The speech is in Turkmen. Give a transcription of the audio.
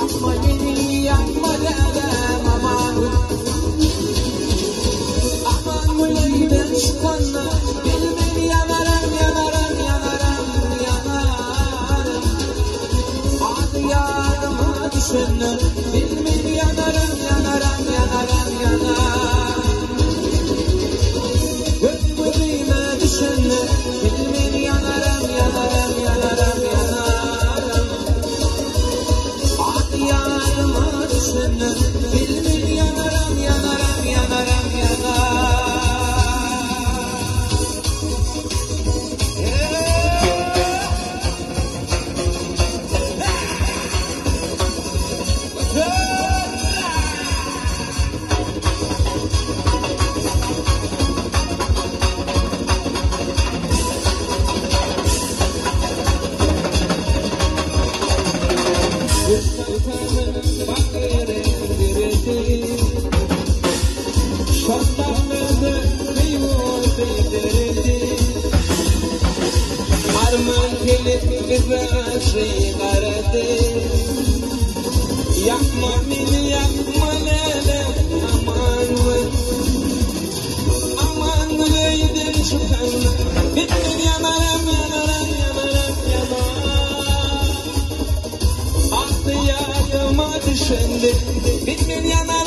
Ýakma meni, ýakma läläm, Amangül. Amangül öýden çykanda, Bilmen ýanaram, ýanaram, ýanaram, ýanaram. Ady ýadyma düşende, Bilmen ýanaram, ýanaram, ýanaram, ýanaram. Göz gözüme düşende, Bilmen ýanaram, ýanaram, ýanaram, ýanaram. Ady ýadyma düşende, Bilmen ýanaram, ýanaram, ýanaram, ýanaram. Arman gelip bize garady. Ýakma meni, ýakma läle, aman we. Aman öýden çykanda, Bilmen ýanaram, ýanaram, ýanaram, ýanaram. Akdy ýadyma düşende, Bilmen ýanaram.